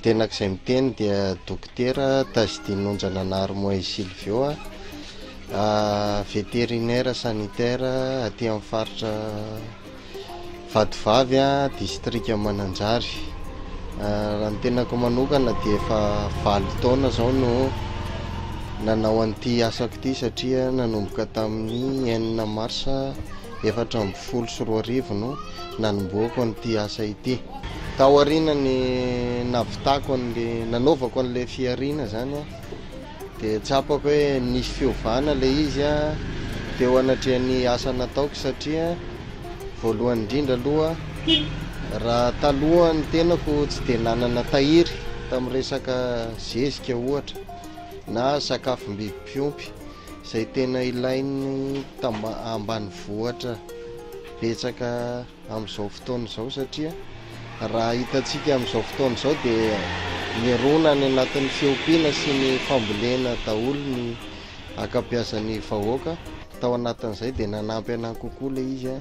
Tenako izay miteny dia Dokotera Tazidine Onjananahary Moise Sylvio, vétérinaire sanitaire aty amin'ny faritra Vatovavy, distrika Mananjary. Raha ny tenako manokana dia efa 8 taona izao no nanao an'ity asako ity satria nanomboka tamin'ny 6 marsa 2014 no nanombohako an'ity asa ity. Taorian'ny nahavitako an'le, nanaovako an'ilay fihariana izany dia tsapako hoe nisy fiovana ilay izy teo anatrehan'ny asa nataoko satria voalohany indrindra aloha raha taloha ny tenako tsy dia nanana tahiry tamin'ny resaka zezika ohatra na sakafom-biby mpiompy izay tena ilain'ny ambanivohitra betsaka amin'izao fotoana izao satria raha hitantsika amin'izao fotoana izao dia mirona any anatin'ny fiompiana sy ny fambolena daholo ny ankabeazan'ny vahoaka. Tao anatin'izay dia nanampy anahy kokoa ilay izy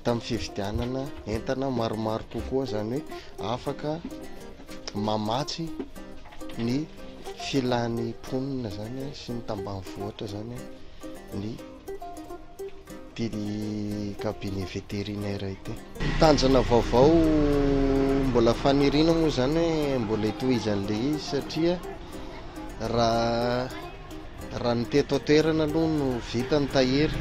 tamin'ny fividianana entana maromaro kokoa, izany hoe afaka mamatsy ny filan'ny mponina izany sy ny tambanivohitra izany ny ity cabinet vétérinaire ity. Tanjona vaovao mbola faniriana moa izany hoe mbola hitohizan'ilay izy satria raha raha ny teto an-toerana aloha no vita ny tahiry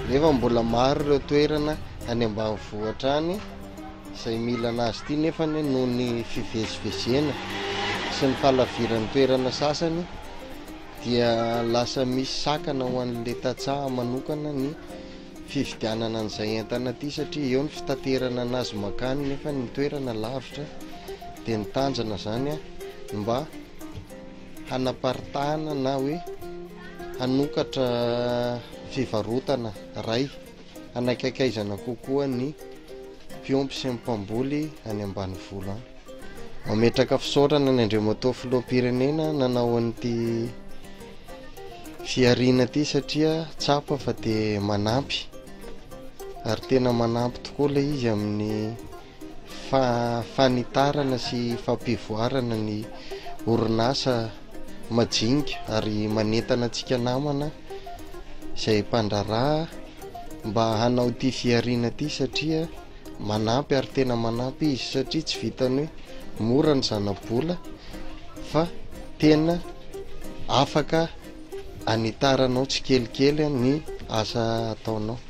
nefa mbola maro ireo toerana any ambanivohitra any izay mila anazy ity nefa noho ny fivezivezena sy ny fahalaviran'ny toerana sasany dia lasa misy sakana ho an'ilay tantsaha manokana ny fividianana an'izay entana ity satria eo ny fitaterana anazy makany nefa ny toerana lavitra dia ny tanjona izany mba hanaparitahana na hoe hanokatra fivarotana ray hanakaikaizana kokoa ny mpiompy sy ny mpamboly any ambanivolo any. Mametraka fisaorana ny Andriamatoa Filoham-pirenena nanao an'ity fihariana ity satria tsapa fa dia manampy ary tena manampy tokoa ilay izy amin'ny fanitarana sy fampivoarana ny orinasa majinika ary manentana antsika namana izay mpandraharaha mba hanao ity fihariana ity satria Manampy ary tena manampy izy satria tsy vitan'ny hoe mora ny zana-bola fa tena afaka anitaranao tsikelikely ny asa ataonao.